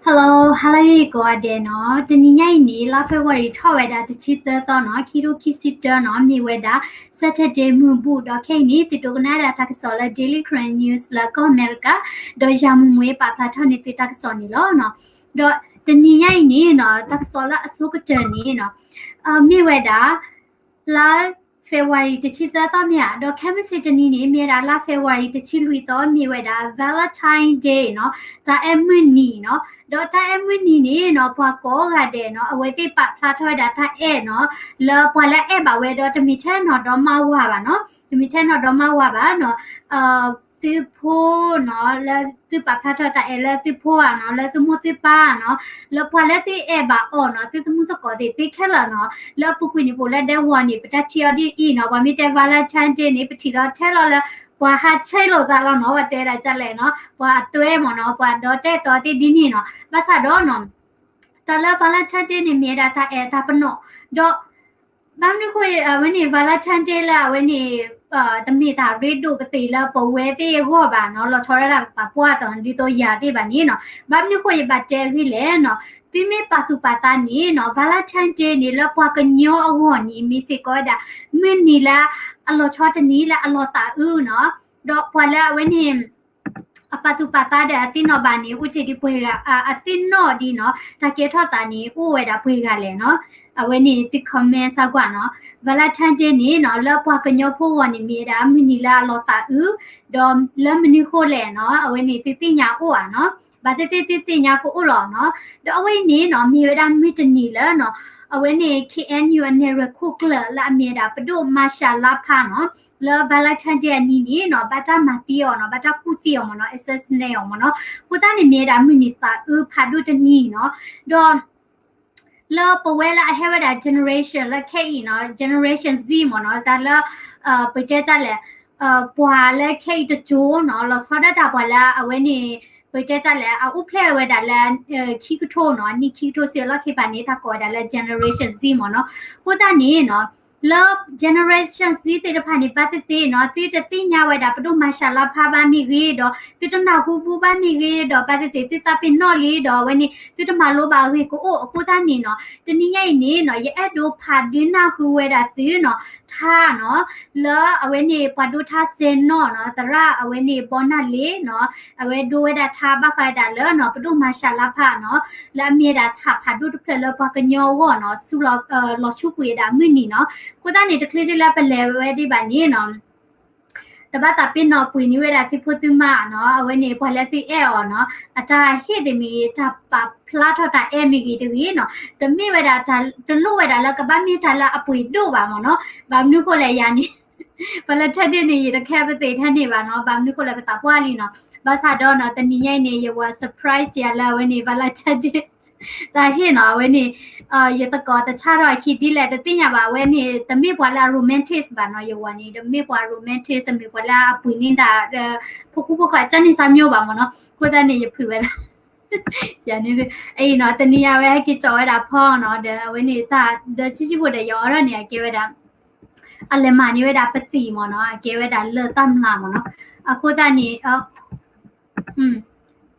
Hello, hello ကိးဂၤဒဲးနီၤ. တနံၤညါအံၤန့ၣ် လါ February ထီၣ်ဝဲဒၣ်တဆံသၢသီနီၤ, ခံထိခံဆံတၢနီၤ, မ့ၢ်ဝဲဒၣ် Saturday မုၢ်ဘူၣ် ဒီးခဲအံၤန့ၣ် သုဒိကနၣ်ဒၣ်တၢ်ကစီၣ်လၢ Daily Karen News လၢကီၢ်အမဲရကၤ, ဒီးယၤမုၢ်မွ့ပာ်ဖျါထီၣ်န့ၢ်သုတၢ်ကစီၣ်န့ၣ်လီၤနီၤ. ဒီးတနံၤညါအံၤန့ၣ်နီၤ, တၢ်ကစီၣ်လၢအဆိကတၢၢ်န့ၣ်နီၤ, မ့ၢ်ဝဲဒၣ် လါ February တဆံသၢသီမ့ၢ်ဧါ, ဒီးခဲမုၢ်ဆ့ၣ်တနံၤန့ၣ် မ့ၢ်ဝဲဒၣ်လါ February တဆံလွံၢ်သီ မ့ၢ်ဝဲဒၣ် Valentine Day နီၤ, တၢ်အဲၣ်မုၢ်နံၤနီၤ. ဒီးတၢ်အဲၣ်မုၢ်နံၤန့ၣ်နီၤ, ပှၤကိးဂၤဒဲးနီၤ, အဝဲသ့ၣ်ပာ်ဖျါထီၣ်ဝဲဒၣ်တၢ်အဲၣ်နီၤ, လၢပှၤလၢအအဲၣ်ဘၣ်ဝဲဒီးတမ့ၢ်ထဲနီၢ်ဒီမါဝၤဘၣ်နီၤ, တမ့ၢ်ထဲနီၢ်ဒီမါဝၤဘၣ်နီၤ, သုဖိနီၤ, လၢသုပာ်ဖျါထီၣ်တၢ်အဲၣ်လၢသုဖိဧါနီၤ, လၢသုမိၢ်သုပၢ်နီၤ, လၢပှၤလၢသုအဲၣ်ဘၣ်အီၤနီၤ, သုသမုၢ်သကိးသ့ၣ်သ့ခဲလၢာ်နီၤ. လၢအပူၤကွံာ်န့ၣ် ပအိၣ်လၢဒဲကဝီၤန့ၣ် ပတၢ်ထံၣ်အီၤဒ်အံၤနီၤ, ပှၤမ့ၢ်တဲ Valentine Day န့ၣ် ပထံၣ်လီၤထဲလီၤလၢ ပှၤဟးဆဲးလိာ်သးလီၤနီၤ, ပှၤတဲဒၣ်ကလဲၣ်နီၤ, ပှၤအတွဲမ့ၢ်နီၤ, ပှၤဒီးတဲတီၤသ့ၣ်ဒ်န့ၣ်နီၤ. ဘၣ်ဆၣ်ဒီးနီၤ, တၢ်လၢ Valentine Day န့ၣ် မ့ၢ်ဝဲဒၣ်တၢ်အဲၣ်တၢ်ပနီၣ်, ဒီး ဘၣ်မနုၤဃိ အဝဲန့ၣ် Valentine Day လၢအဝဲန့ၣ် တမ့ၢ်တၢ်ရ့ဒိၣ်ပသ့ၣ်လၢပဝဲသ့ၣ်အဂီၢ်ဘၣ်နီၤ, လီၤဆီဒၣ်တၢ်ပသးပှၢ်အသိး ဒ်သိးယၤသ့ၣ်ဘၣ်န့ၣ်နီၤ. ဘၣ်မနုၤဃိယဘၣ်တဲအဂ့ၢ်လဲၣ်နီၤ, သုမ့ၢ်ပာ်သူၣ်ပာ်သးန့ၣ်နီၤ, Valentine Day န့ၣ် လၢပှၤကညီအဂီၢ်န့ၣ် မ့ၢ်စ့ၢ်ကီးဝဲဒၣ် မုၢ်နံၤလၢအလီၤဆီတနံၤလၢအလီၤသးအုးနီၤ, ဒီးပှၤလၢအဝဲန့ၣ် အပာ်သူၣ်ပာ်သးဒီးအသ့ၣ်နီၣ်ဘၣ်န့ၣ် အိၣ်တ့ၢ်ဒံးပှဲၤဂၤ, အသ့ၣ်နီၣ်ဒံးနီၤ, တၢ်ကဲထီၣ်သးန့ၣ် အိၣ်ဝဲဒၣ်ပှဲၤဂၤလဲၣ်နီၤ. အဝဲန့ၣ်သု comment စၢ်ကွၢ်နီၤ. Valentine Day န့ၣ်နီၤ, လၢပှၤကညီဖိအဂီၢ်န့ၣ် မ့ၢ်ဝဲဒၣ်မုၢ်နံၤလၢအလီၤသးအုး, ဒီးလၢမနုၤဃိလဲၣ်နီၤ, အဝဲန့ၣ်သုသ့ၣ်ညါအိၣ်ဧါနီၤ. ဘၣ်သ့ၣ်သ့ၣ်သုသ့ၣ်ညါကအိၣ်လီၤနီၤ. ဒီးအဝဲအံၤန့ၣ်နီၤ, မ့ၢ်ဝဲဒၣ်မုၢ်တနံၤလၢနီၤ, အဝဲန့ၣ် KNU အနဲၣ်ရွဲၣ်ခိၣ်ကျၢၢ်လၢအမ့ၢ်ဝဲဒၣ်ပဒိၣ်မၤရှးလါဖးနီၤ, လၢ Valentine Day အနံၤန့ၣ်နီၤ, ဘၣ်တၢ်မၤသံအီၤနီၤ, ဘၣ်တၢ်ကူၣ်သံအီၤမ့ၢ်နီၤ, assassinate အီၤမ့ၢ်နီၤ. အဃိသတးန့ၣ် မ့ၢ်ဝဲဒၣ်မုၢ်နံၤသးအုးဖးဒိၣ်တနံၤနီၤ. ဒီး လၢပဝဲလၢအဟဲဝဲဒၣ် generation လၢခဲအံၤနီၤ, Generation Z မ့ၢ်နီၤ, တၢ်လၢ ပတဲတၢ်လဲၣ်, ပှၤလၢခဲအံၤတကၠိနီၤ, လီၤဆီဒၣ်တၢ်ပှၤလၢအဝဲန့ၣ် ပတဲတၢ်လဲၣ်, အအိၣ်ဖျဲၣ်ဝဲဒၣ်လၢ ခံကထိနီၤ, နံၣ်ခံကထိဆံအလီၢ်ခံဖးန့ၣ် တၢ်ကိးဝဲဒၣ်လၢ Generation Z မ့ၢ်နီၤ. အဃိသတးန့ၣ်နီၤ, လၢ Generation Z သ့ၣ်တဖၣ်န့ၣ် ဘၣ်သ့ၣ်သ့ၣ်နီၤ, သုတသ့ၣ်ညါဝဲဒၣ်ပဒိၣ်မၤရှးလါဖးဘၣ်မ့ၢ်ဂ့ၤ, ဒီးသုတနၢ်ဟူဘူးဘၣ်မ့ၢ်ဂ့ၤ, ဒီးဘၣ်သ့ၣ်သ့ၣ် သုသးပ့ၤနီၣ်လံ, ဒီးအဝဲန့ၣ် သုတမၤလိဘၣ်အဂ့ၢ်ကအိၣ်. အဃိသတးန့ၣ်နီၤ, တနံၤညါအံၤန့ၣ်နီၤ, ယအဲၣ်ဒိးဖးဒုးနၢ်ဟူဝဲဒၣ်သုနီၤ, ထါနီၤ, လၢအဝဲန့ၣ်ပှၤဒိထါစဲနီၤနီၤ, သရၣ်အဝဲန့ၣ် ဘီနၢ်လ့နီၤ, အဝဲဒိဝဲဒၣ်ထါဘၣ်ဃးဒၣ်လၢနီၤ, ပဒိၣ်မၤရှးလါဖးနီၤ, လၢအမ့ၢ်ဝဲဒၣ်ဆၣ်ဖးဒိၣ်တဖျၢၣ်လၢပှၤကညီအဂီၢ်နီၤ, ဆူ လီၤဆူၣ်ကွံာ်ဝဲဒၣ်မုၢ်နံၤနီၤ. အဃိသတးန့ၣ် တချုးဒ်လၢပလဲၤဝဲဒံးဘၣ်န့ၣ်နီၤ, တဘၣ်သးပ့ၤနီၣ်ပှ့ၤန့ၢ်ဝဲဒၣ်သုဖိသုမါနီၤ, အဝဲန့ၣ် ပှၤလၢသုအဲၣ်အီၤနီၤ, အတၢ်ဟ့ၣ်သ့ၣ်မ့ၢ်ဂ့ၤ, တၢ်ပာ်ဖျါထီၣ်တၢ်အဲၣ်မ့ၢ်ဂ့ၤတဂ့ၤနီၤ, တမ့ၢ်ဝဲဒၣ်တၢ်, တလိၣ်ဝဲဒၣ်လၢကဘၣ်မ့ၢ်တၢ်လၢအပှ့ၤဒိၣ်ဘၣ်မ့ၢ်နီၤ. ဘၣ်မနုၤဃိလဲၣ်ယၤန့ၣ်, ပှၤလၢထၢဒ့ၣ်န့ၣ် ယတခဲပသ့ၣ်ထဲန့ၣ်ဘၣ်နီၤ, ဘၣ်မနုၤဃိလဲၣ်ပသးပှၢ်လံနီၤ. ဘၣ်ဆၣ်ဒီးနီၤ, တနံၤညါအံၤန့ၣ် ယဝၤ surprise ယၤလၢအဝဲန့ၣ် ပှၤလၢထၢဒ့ၣ် တၢ်ဟ့ၣ်နီၤ, အဝဲန့ၣ် ယသကိးတဆၣ်ထီၣ်အခံဒ်လဲၣ်တသ့ၣ်ညါဘၣ်, အဝဲန့ၣ် တမ့ၢ်ပှၤလၢအ romantic ဘၣ်နီၤ, ယဝၤန့ၣ် တမ့ၢ်ပှၤ romantic, တမ့ၢ်ပှၤလၢအပှ့ၤန့ၢ်ဒၣ် ဖိဃူဖိဃာ် ကၢ်န့ၣ်စၢ်မျိဘၣ်မ့ၢ်နီၤ. အဃိသတးန့ၣ် ယဖုးဝဲဒၣ် ယၤန့ၣ်, အံၤနီၤ, တနံၤညါဝဲဟဲက့ၤကၠီၤဝဲဒၣ်ဖီနီၤ, ဒီးအဝဲန့ၣ်တၢ်ဒီးဆံးဆံးဖိဒီး ယအီၤထီၣ်န့ၣ် အကဲဝဲဒၣ် အလဲၤမၤန့ၢ်ဝဲဒၣ်ပသံၣ်မ့ၢ်နီၤ, အကဲဝဲဒၣ်လၢၢ်တၢ်မျၢ်မ့ၢ်နီၤ. အဃိသတးန့ၣ်,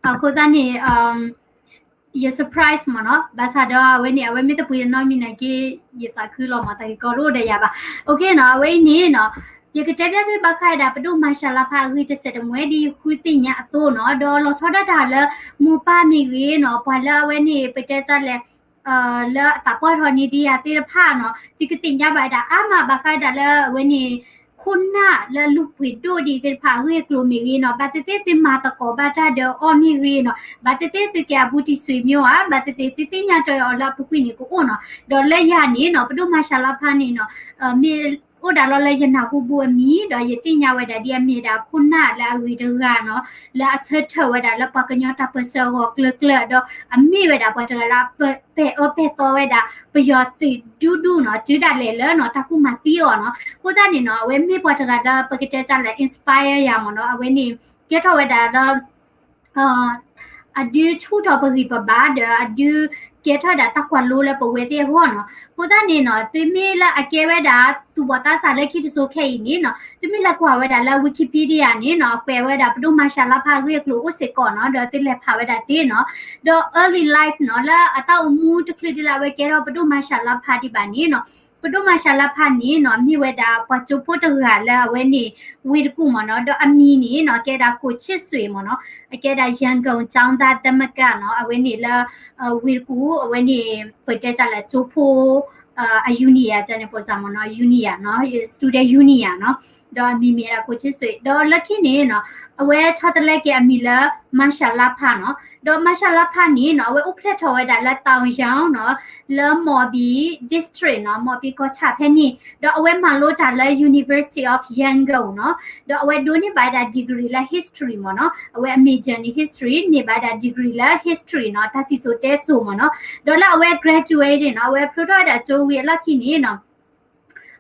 အဃိသတးန့ၣ် ယ surprise မ့ၢ်နီၤ, ဘၣ်ဆၣ်ဒီးအဝဲန့ၣ် အဝဲမ့ၢ်တပှ့ၤတနီတမံၤနာ်က့ ယသးခုလီၤမး, တၢ်ဂ့ၢ်ကီတအိၣ်ဒီးယၤဘၣ်. အိၣ်ခ့နီၤ, အဝဲအံၤန့ၣ်နီၤ, ယကတဲဘၣ်သုဘၣ်ဃးဝဲဒၣ် ပဒိၣ်မၤရှးလါဖးအဂ့ၢ်တစဲးတမှဲ ဒ်ယဃုသ့ၣ်ညါအသိးနီၤ, ဒီးလီၤဆီဒၣ်တၢ်လၢ မိၢ်ပၢ်မ့ၢ်ဂ့ၤနီၤ, ပှၤလၢအဝဲန့ၣ် ပတဲတၢ်လဲၣ် လၢအသးပှၢ်ထီၣ်န့ၢ်ဒံးယၤသ့ၣ်တဖၣ်နီၤ, သုကသ့ၣ်ညါဘၣ်ဝဲဒၣ်အါမး ဘၣ်ဃးဝဲဒၣ်လၢအဝဲန့ၣ် ခိၣ်နၢ်လၢအလုၢ်ပှ့ၤဒိၣ်ဒံးသ့ၣ်တဖၣ်အဂ့ၢ်အကျိၤမ့ၢ်ဂ့ၤနီၤ, ဘၣ်သ့ၣ်သ့ၣ်သုမၤသကိးဘၣ်တၢ်ဒီးအီၤမ့ၢ်ဂ့ၤနီၤ, ဘၣ်သ့ၣ်သ့ၣ်သုကဲအဘူးတံၢ်ဆွေမျိုးဧါ, ဘၣ်သ့ၣ်သ့ၣ်သုသ့ၣ်ညါတၢ်အီၤလၢအပူၤကွံာ်န့ၣ်ကအိၣ်နီၤ. ဒီးလၢယၤန့ၣ်နီၤ, ပဒိၣ်မၤရှးလါဖးန့ၣ်နီၤ, မ့ၢ်အိၣ်ဒၣ်လီၤလၢယနၢ်ဟူဘူးအမံၤ, ဒီးယသ့ၣ်ညါဝဲဒၣ်ဒ်အမ့ၢ်ဒၣ်ခိၣ်နၢ်လၢအဂ့ၤတဂၤနီၤ, လၢအဆၢထၢၣ်ဝဲဒၣ်လၢပှၤကညီတၢ်ပၢၢ်ဆၢအဂီၢ်ကျၢၤကျၢၤ, ဒီးအမ့ၢ်ဝဲဒၣ်ပှၤတဂၤလၢ ပဲာ်အၢပဲာ်သီဝဲဒၣ် ပယီၤသုးဒူဒူနီၤ, တုၤဒၣ်လဲာ်လၢနီၤ တၢ်ကူၣ်မၤသံအီၤနီၤ. အဃိသတးန့ၣ်နီၤ, အဝဲမ့ၢ်ပှၤတဂၤလၢပကတဲတၢ်လၢ inspire ယၤမ့ၢ်နီၤ, အဝဲန့ၣ် ကဲထီၣ်ဝဲဒၣ်လၢ အဒုဆူၣ်ထီၣ်ပဂံၢ်ပဘါ ဒီးအဒု ကဲထီၣ်ဝဲဒၣ်တၢ်ကွၢ်လိလၢပဝဲသ့ၣ်အဂီၢ်နီၤ. အဃိသတးန့ၣ်နီၤ သုမ့ၢ်လၢအကဲဝဲဒၣ်သူၣ်ဘီၣ်သးစၢ်လၢခံတစိၤခဲအံၤန့ၣ်နီၤ သုမ့ၢ်လဲၤကွၢ်ဝဲဒၣ်လၢ Wikipedia န့ၣ်နီၤ အကွဲးဝဲဒၣ်ပဒိၣ်မၤရှးလါဖးအဂ့ၢ်အကျိၤအိၣ်စ့ၢ်ကီးနီၤ ဒီးသုလဲၤဖးဝဲဒၣ်သ့နီၤ. ဒီး early life နီၤ လၢအတၢ်အိၣ်မူတချုးဒ်လၢအဝဲကဲထီၣ်ပဒိၣ်မၤရှးလါဖးဒံးဘၣ်န့ၣ်နီၤ ပဒိၣ်မၤရှးလါဖးန့ၣ်နီၤ မ့ၢ်ဝဲဒၣ်ပှၤကၠိဖိတဂၤလၢအဝဲန့ၣ် ဝ့ၢ်တကူၣ်မ့ၢ်နီၤ ဒီးအမံၤန့ၣ်နီၤ ကဲဒၣ်ကိးဆံးစွ့ၤမ့ၢ်နီၤ အကဲဒၣ် ရန်ကုန်ကျောင်းသားသမဂ္ဂနီၤ အဝဲန့ၣ်လၢ ဝ့ၢ်တကူၣ် အဝဲန့ၣ် ပတဲတၢ်လၢကၠိဖိ အ union န့ၣ် ပစမ့ၢ်နီၤ union နီၤ student union နီၤ ဒီးအမံၤမ့ၢ်ဒၣ်ကိးဆံးစွ့ၤ ဒီးလၢခံန့ၣ်နီၤ အဝဲဆီတလဲက့ၤအမံၤလၢ မၤရှးလါဖးနီၤ ဒီးမၤရှးလါဖးန့ၣ်နီၤ အဝဲအိၣ်ဖျဲၣ်ထီၣ်ဝဲဒၣ်လၢ တောင်ရိုးနီၤ လၢ မော်ဘီ district နီၤ မော်ဘီကီၢ်ဆၣ်ဖဲန့ၣ် ဒီးအဝဲမၤလိတၢ်လၢ University of Yangon နီၤ ဒီးအဝဲဒိးန့ၢ်ဘၣ်ဝဲဒၣ် degree လၢ history မ့ၢ်နီၤ အဝဲအ major န့ၣ် history န့ၢ်ဘၣ်ဝဲဒၣ် degree လၢ history နီၤ တၢ်စံၣ်စိၤတဲစိၤမ့ၢ်နီၤ ဒီးလၢအဝဲ graduate နီၤ အဝဲဖျိထီၣ်ဝဲဒၣ်ကၠိဝံၤအလီၢ်ခံန့ၣ်နီၤ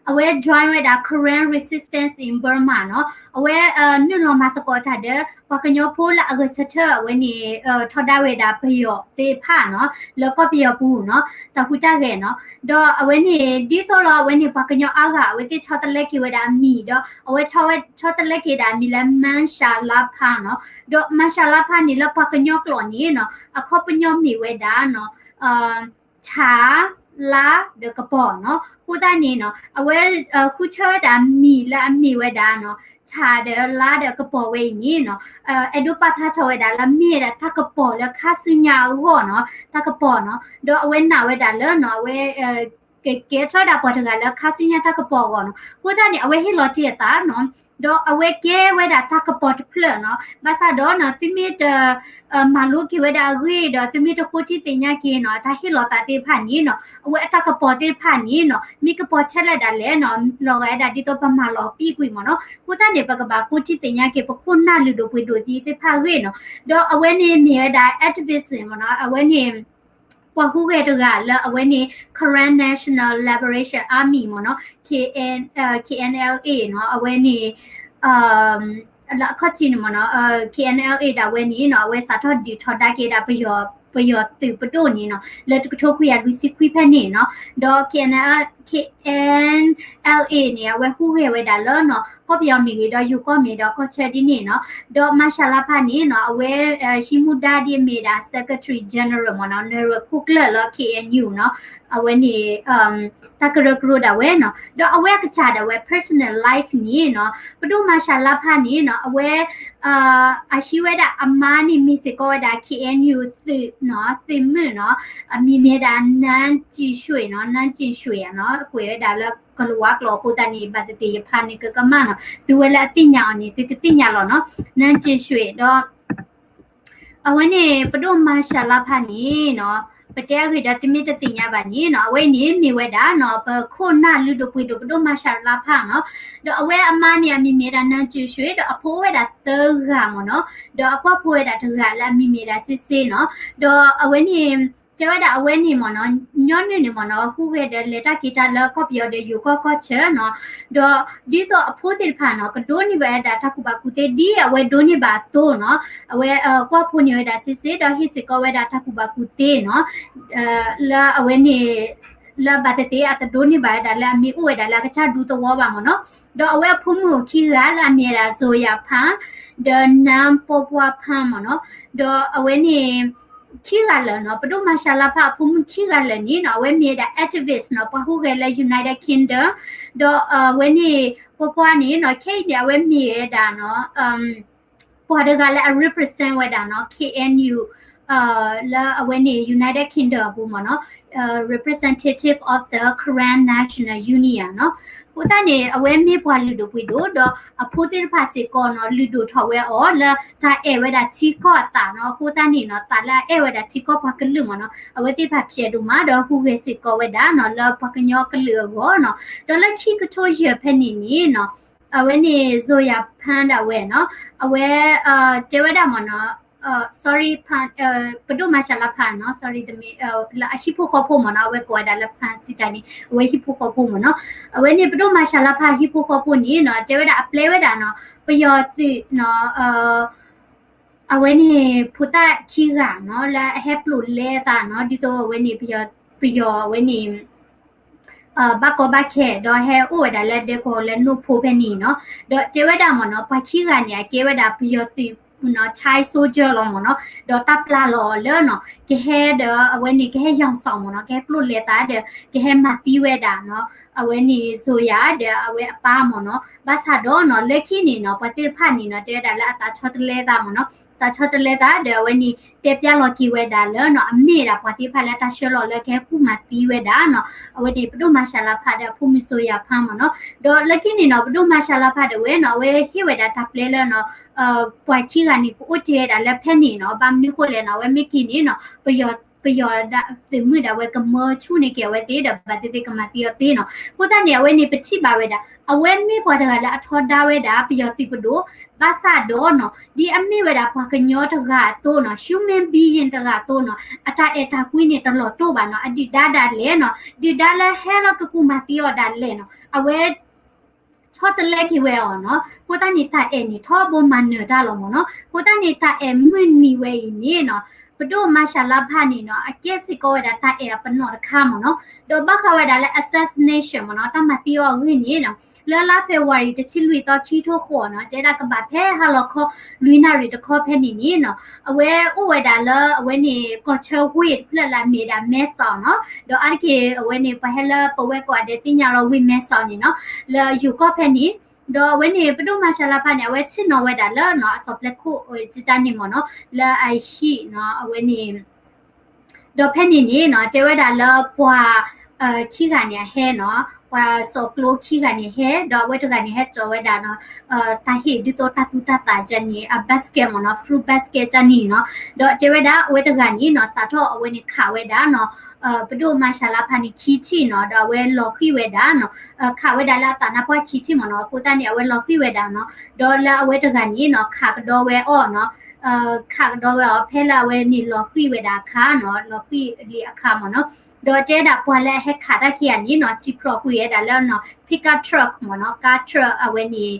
အဝဲ join ဝဲဒၣ် Karen resistance in Burma နီၤ အဝဲ နုာ်လီၤမၤသကိးတၢ်ဒီး ပှၤကညီဖိလၢအဂဲၤဆၢထၢၣ်အဝဲန့ၣ် ထီဒါဝဲဒၣ်ပယီၤသ့ၣ်တဖၣ်နီၤ လၢကီၢ်ပယီၤပူၤနီၤ တၢ်ဟူးတၢ်ဂဲၤနီၤ ဒီးအဝဲန့ၣ် ဒ်သိးလီၤအဝဲန့ၣ် ပှၤကညီအါဂၤ အဝဲသ့ၣ်ဆီတလဲက့ၤဝဲဒၣ်အမံၤဒီး အဝဲဆီတလဲက့ၤဒၣ်အမံၤလၢ မၤရှးလါဖးနီၤ ဒီးမၤရှးလါဖးန့ၣ်လၢပှၤကညီကျိာ်န့ၣ်နီၤ အခီပညီမ့ၢ်ဝဲဒၣ်နီၤ ဆး, လါဒီးကပီၤနီၤ အဃိသတးန့ၣ်နီၤ အဝဲဃုထၢဝဲဒၣ်မံၤလၢအမ့ၢ်ဝဲဒၣ်နီၤ ဆးဒီးလါဒီးကပီၤဝဲအံၤန့ၣ် အဲၣ်ဒိးပာ်ဖျါထီၣ်ဝဲဒၣ်လၢမ့ၢ်ဝဲဒၣ်တၢ်ကပီၤလၢခါဆူညါအဂီၢ်နီၤ တၢ်ကပီၤနီၤ ဒီးအဝဲနာ်ဝဲဒၣ်လၢနီၤ အဝဲ ကကဲထီၣ်ဝဲဒၣ်ပှၤတဂၤလၢခါဆူညါတၢ်ကပီၤအဂီၢ်နီၤ အဃိသတးန့ၣ် အဝဲဟ့ၣ်လီၤတ့ၢ်အသးနီၤ ဒီးအဝဲကဲဝဲဒၣ်တၢ်ကပီၤတဖျၢၣ်နီၤ ဘၣ်ဆၣ်ဒီးနီၤ သုမ့ၢ်တ မၤလိက့ၤဝဲဒၣ်အဂ့ၢ်ဒီး သုမ့ၢ်တဃိထံသ့ၣ်ညါက့ၤနီၤ တၢ်ဟ့ၣ်လီၤသးသ့ၣ်တဖၣ်န့ၣ်နီၤ အဝဲအတၢ်ကပီၤသ့ၣ်တဖၣ်န့ၣ်နီၤ မ့ၢ်ကပီၤထဲလဲၣ်ဒၣ်လဲာ်နီၤ လီၤဂာ်ဝဲဒၣ်ဒ်သိးပမၤလီၤပံာ်ကွံာ်မ့ၢ်နီၤ အဃိသတးန့ၣ် ပကဘၣ်ဃိထံသ့ၣ်ညါက့ၤ ပခိၣ်နၢ်လုၢ်ဒိၣ်ပှ့ၤဒိၣ်သ့ၣ်တဖၣ်အဂ့ၢ်နီၤ ဒီးအဝဲန့ၣ်မ့ၢ်ဝဲဒၣ် activist မ့ၢ်နီၤ အဝဲန့ၣ် ပှၤဟူးဂဲၤတဂၤလၢအဝဲန့ၣ် Karen National Liberation Army မ့ၢ်နီၤ K N, KNLA နီၤ အဝဲန့ၣ် လၢအခီၣ်ထံးန့ၣ်မ့ၢ်နီၤ KNLA ဒၣ်ဝဲန့ၣ်နီၤ အဝဲစးထီၣ်ဒုးထီဒါက့ၤဒၣ် ပယီၤသုးပဒိၣ်န့ၣ်နီၤ လၢတကထိခွံကယၤလွံၢ်ဆံခွံဖဲန့ၣ်နီၤ ဒီး K N, KNLA န့ၣ် အဝဲဟူးဂဲၤဝဲဒၣ်လၢနီၤ ကီၢ်ပယီၤမ့ၢ်ဂ့ၤ ဒီးယိၤကီၢ်မ့ၢ်ဒီးကီၢ်ဆၢဒ်န့ၣ်နီၤ ဒီးမၤရှးလါဖးန့ၣ်နီၤ အဝဲ ဟံးမူဒါဒ်အမ့ၢ်ဒၣ် Secretary General မ့ၢ်နီၤ နၢၤရၢၢ်ခိၣ်ကျၢၢ်လၢ K N U နီၤ အဝဲန့ၣ် တၢ်ကရၢကရိဒၣ်ဝဲနီၤ ဒီးအဝဲအကစၢ်ဒၣ်ဝဲ personal life န့ၣ်နီၤ ပဒိၣ်မၤရှးလါဖးန့ၣ်နီၤ အဝဲ အဟံးဝဲဒၣ်အမါန့ၣ်မ့ၢ်စ့ၢ်ကီးဝဲဒၣ် K N U သုးနီၤ သုးမုၢ်နီၤ အမံၤမ့ၢ်ဝဲဒၣ် နန်းကျင်ရွှေ နီၤ နန်းကျင်ရွှေ နီၤ ကွဲးဝဲဒၣ်လၢကလၤဝါကျိာ်အဃိသတးန့ၣ် ဘၣ်သ့ၣ်သ့ၣ်ယဖးန့ၣ်ကကမၣ်နီၤ သုဝဲလၢအသ့ၣ်ညါအီၤန့ၣ် သုကသ့ၣ်ညါလီၤနီၤ နန်းကျင်ရွှေ ဒီး အဝဲန့ၣ် ပဒိၣ်မၤရှးလါဖးန့ၣ်နီၤ ပတဲအဂ့ၢ်ဒီးသုမ့ၢ်တသ့ၣ်ညါဘၣ်န့ၣ်နီၤ အဝဲအံၤန့ၣ်မ့ၢ်ဝဲဒၣ်နီၤ ပခိၣ်နၢ်လုၢ်ဒိၣ်ပှ့ၤဒိၣ်ပဒိၣ်မၤရှးလါဖးနီၤ ဒီးအဝဲအမါန့ၣ် အမံၤမ့ၢ်ဒၣ် နန်းကျင်ရွှေ ဒီးအဖိအိၣ်ဝဲဒၣ်သၢဂၤမ့ၢ်နီၤ ဒီးအကွၢ်ဖိဝဲဒၣ်တဂၤလၢအမံၤမ့ၢ်ဒၣ် စ့စ့ နီၤ ဒီးအဝဲန့ၣ် တဲဝဲဒၣ်အဝဲန့ၣ်မ့ၢ်နီၤ ညီနုၢ်န့ၣ်မ့ၢ်နီၤ ဟူးဂဲၤဒီးလဲၤတၢ်က့ၤတၢ်လၢကီၢ်ပယီၤဒီးယိၤကီၢ်ကီၢ်ဆၢနီၤ ဒီးဒ်သိးအဖိသ့ၣ်တဖၣ်နီၤ ကဒိးန့ၢ်ဘၣ်ဝဲဒၣ်တၢ်ကူၣ်ဘၣ်ကူၣ်သ့ ဒ်အဝဲဒိးန့ၢ်ဘၣ်အသိးနီၤ အဝဲကွၢ်ဖိန့ၢ်ဝဲဒၣ်စ့စ့ ဒီးဟ့ၣ်စ့ၢ်ကီးဝဲဒၣ်တၢ်ကူၣ်ဘၣ်ကူၣ်သ့နီၤ လၢအဝဲန့ၣ် လၢဘၣ်သ့ၣ်သ့ၣ်အတဒိးန့ၢ်ဘၣ်ဝဲဒၣ်လၢအမ့ၢ်အိၣ်ဝဲဒၣ်လၢအကစၢ်ဒူသဝီဘၣ်မ့ၢ်နီၤ ဒီးအဝဲအဖိမုၣ်ခံဂၤလၢအမ့ၢ်ဝဲဒၣ် ဇော်ယၤဖန်း ဒီး နန်းပောပွားဖန်း မ့ၢ်နီၤ ဒီးအဝဲန့ၣ် ခံဂၤလၢာ်နီၤ ပဒိၣ်မၤရှးလါဖးအဖိမုၣ်ခံဂၤလၢာ်န့ၣ်နီၤ အဝဲမ့ၢ်ဝဲဒၣ် activist နီၤ ပှၤဟူးဂဲၤလၢ United Kingdom ဒီးအဝဲန့ၣ် ပောပွားန့ၣ်နီၤ ခဲအံၤန့ၣ် အဝဲမ့ၢ်ဝဲဒၣ်နီၤ ပှၤတဂၤလၢအ represent ဝဲဒၣ်နီၤ K N U လၢအဝဲန့ၣ် United Kingdom အပူၤမ့ၢ်နီၤ representative of the Karen National Union နီၤ အဃိသတးန့ၣ် အဝဲမ့ၢ်ပှၤလုၢ်ဒိၣ်ပှ့ၤဒိၣ် ဒီးအဖိသ့ၣ်တဖၣ်စ့ၢ်ကီးနီၤ လုၢ်ဒိၣ်ထီၣ်ဝဲအီၤလၢတၢ်အဲၣ်ဝဲဒၣ်ထံကီၢ်အသးနီၤ အဃိသတးန့ၣ်နီၤ သးလၢအအဲၣ်ဝဲဒၣ်ထံကီၢ်ပှၤကလုာ်မ့ၢ်နီၤ အဝဲသ့ၣ်တဖၣ်ဖျဲးဒိၣ်မး ဒီးဟူးဂဲၤစ့ၢ်ကီးဝဲဒၣ်နီၤ လၢပှၤကညီကလုာ်အဂီၢ်နီၤ ဒီးလၢခံကထိယဲၢ်ဖဲန့ၣ်န့ၣ်နီၤ အဝဲန့ၣ် ဇော်ယၤဖန်း ဒၣ်ဝဲနီၤ အဝဲ တဲဝဲဒၣ်မ့ၢ်နီၤ sorry ဖန်း ပဒိၣ်မၤရှးလါဖးနီၤ sorry တမ့ၢ် လၢအဟံၣ်ဖိဃီဖိမ့ၢ်နီၤ အဝဲကိးဝဲဒၣ်လၢ ဖန်း စံးတၢ်န့ၣ် အဝဲဟံၣ်ဖိဃီဖိမ့ၢ်နီၤ အဝဲန့ၣ်ပဒိၣ်မၤရှးလါဖးဟံၣ်ဖိဃီဖိန့ၣ်နီၤ တဲဝဲဒၣ်အပျဲဝဲဒၣ်နီၤ ပယီၤသုးနီၤ အဝဲန့ၣ် ဖိသၣ်ခံဂၤနီၤ လၢအဟဲပျိာ်လဲသးနီၤ ဒ်သိးအဝဲန့ၣ် ပယီၤအဝဲန့ၣ် ဘၣ်ကီဘၣ်ခဲ ဒီးဟဲအိၣ်ဝဲဒၣ်လၢဒဲကဝီၤလၢနိၣ်ဖိဖဲန့ၣ်နီၤ ဒီးတဲဝဲဒၣ်မ့ၢ်နီၤ ပှၤခံဂၤန့ၣ် အကဲဝဲဒၣ်ပယီၤသုးနီၤ child soldier လီၤမ့ၢ်နီၤ ဒီးတၢ်ပျၢ်လီၤအီၤလၢနီၤ ကဟဲဒီးအဝဲန့ၣ် ကဟဲယီၤစီၤမ့ၢ်နီၤ ကဟဲပျိာ်လဲသးဒီး ကဟဲမၤသံဝဲဒၣ်နီၤ အဝဲန့ၣ် စိၤယၤ ဒီးအဝဲအပၢ်မ့ၢ်နီၤ ဘၣ်ဆၣ်ဒီးနီၤ လၢခံန့ၣ်နီၤ ပှၤသ့ၣ်တဖၣ်န့ၣ်နီၤ တဲဝဲဒၣ်လၢအသးဆီတလဲသးမ့ၢ်နီၤ သးဆီတလဲသးဒီးအဝဲန့ၣ် တဲပျၢ်လီၤက့ၤဝဲဒၣ်လၢနီၤ အမ့ၢ်ဒၣ်ပှၤသ့ၣ်တဖၣ်လၢတၢ်ဆှၢလီၤလၢကဟဲကူၣ်မၤသံဝဲဒၣ်နီၤ အဝဲန့ၣ် ပဒိၣ်မၤရှၤလါဖးဒီးအဖိမုၣ်စိၤယၤဖါမ့ၢ်နီၤ ဒီးလၢခံန့ၣ်နီၤ ပဒိၣ်မၤရှၤလါဖးဒၣ်ဝဲနီၤ အဝဲဟ့ၣ်ဝဲဒၣ်တၢ်ပျဲလၢနီၤ ပှၤခံဂၤန့ၣ် ကအိၣ်တ့ၢ်ဝဲဒၣ်လၢဖဲန့ၣ်နီၤ ဘၣ်မနုၤဃိလဲၣ်နီၤ အဝဲမ့ၢ်က့ၤန့ၣ်နီၤ ပယီၤ ပယီၤသုးမုၢ်ဒၣ်ဝဲကမၢဆူၣ်န့ၢ်က့ၤအဝဲသ့ၣ်ဒီး ဘၣ်သ့ၣ်သ့ၣ်ကမၤသံအီၤသ့နီၤ အဃိသတးန့ၣ် အဝဲန့ၣ်ပထံၣ်ဘၣ်ဝဲဒၣ် အဝဲမ့ၢ်ပှၤတဂၤလၢအထီဒါဝဲဒၣ် ပယီၤသုးပဒိၣ် ဘၣ်ဆၣ်ဒီးနီၤ ဒ်အမ့ၢ်ဝဲဒၣ်ပှၤကညီတဂၤအသိးနီၤ human being တဂၤအသိးနီၤ အတၢ်အဲၣ်တၢ်ကွံန့ၣ်တလီၤတိၢ်ဘၣ်နီၤ အဒုၣ်ဒါဒၣ်လဲာ်နီၤ ဒုၣ်ဒါလၢဟဲလီၤကကူၣ်မၤသံအီၤဒၣ်လဲာ်နီၤ အဝဲ ဆီတလဲက့ၤဝဲအီၤနီၤ အဃိသတးန့ၣ် တၢ်အဲၣ်န့ၣ် ထီဘိမၤနၢၤတၢ်လီၤမ့ၢ်နီၤ အဃိသတးန့ၣ် တၢ်အဲၣ်မုၢ်နံၤဝဲအံၤန့ၣ်နီၤ ပဒိၣ်မၤရှၤလါဖးန့ၣ်နီၤ အကဲစ့ၢ်ကီးဝဲဒၣ်တၢ်အဲၣ်အပနီၣ်တခါမ့ၢ်နီၤ ဒီးဘၣ်ဃးဝဲဒၣ်လၢ assassination မ့ၢ်နီၤ တၢ်မၤသံအီၤအဂ့ၢ်န့ၣ်နီၤ လၢလါ February တဆံလွံၢ်သီခံထိဃိးနီၤ တဲဒၣ်ကဘၣ်ဖဲဟါလီၤခီ လွံၢ်နၣ်ရံၣ်တခီဖဲန့ၣ်န့ၣ်နီၤ အဝဲအိၣ်ဝဲဒၣ်လၢအဝဲန့ၣ် ကီၢ်ဆၢဝ့ၢ်တဖျၢၣ်လၢအမ့ၢ်ဒၣ် မဲဆီးနီၤ ဒီးအါတက့ၢ်အဝဲန့ၣ် ပှၤဟဲလၢပဝဲကိးဂၤဒဲးသ့ၣ်ညါလီၤဝ့ၢ် မဲဆီးန့ၣ်နီၤ လၢယိၤကီၢ်ဖဲန့ၣ် ဒီးအဝဲန့ၣ် ပဒိၣ်မၤရှၤလါဖးန့ၣ် အဝဲဆ့ၣ်နီၤဝဲဒၣ်လၢနီၤ အစီၤပျဲခိၣ်ကကန့ၣ်မ့ၢ်နီၤ လၢအဟံၣ်နီၤ အဝဲန့ၣ် ဒီးဖဲန့ၣ်န့ၣ်နီၤ တဲဝဲဒၣ်လၢပှၤ ခံဂၤန့ၣ်အဟဲနီၤ ပှၤစီၤကျိခံဂၤန့ၣ်ဟဲ ဒီးအဝဲတဂၤန့ၣ်ဟဲစိာ်ဝဲဒၣ်နီၤ တၢ်ဟ့ၣ်ဒ်သိးတၢ်သူတၢ်သၣ်ကန့ၣ် အ basket မ့ၢ်နီၤ fruit basket ကန့ၣ်နီၤ ဒီးတဲဝဲဒၣ်အဝဲတဂၤန့ၣ်နီၤ စးထီၣ်အဝဲန့ၣ်ခးဝဲဒၣ်နီၤ ပဒိၣ်မၤရှၤလါဖးန့ၣ်ခံထံၣ်နီၤ ဒီးအဝဲလီၤဃံၤဝဲဒၣ်နီၤ ခးဝဲဒၣ်လၢအသးနါပှၢ်ခံထံၣ်မ့ၢ်နီၤ အဃိသတးန့ၣ် အဝဲလီၤဃံၤဝဲဒၣ်နီၤ ဒီးလၢအဝဲတဂၤန့ၣ်နီၤ ခးကဒီးဝဲအီၤနီၤ ခးကဒီးဝဲအီၤ ဖဲလၢအဝဲန့ၣ်လီၤဃံၤဝဲဒၣ်အခါနီၤ လီၤဃံၤလံအခါမ့ၢ်နီၤ ဒီးတဲဒၣ်ပှၤလၢအဟဲခးတၢ်ခံဂၤန့ၣ်နီၤ စံၣ်ဖျိးကွံာ်ဝဲဒၣ်လၢနီၤ pickup truck မ့ၢ်နီၤ car truck အဝဲန့ၣ်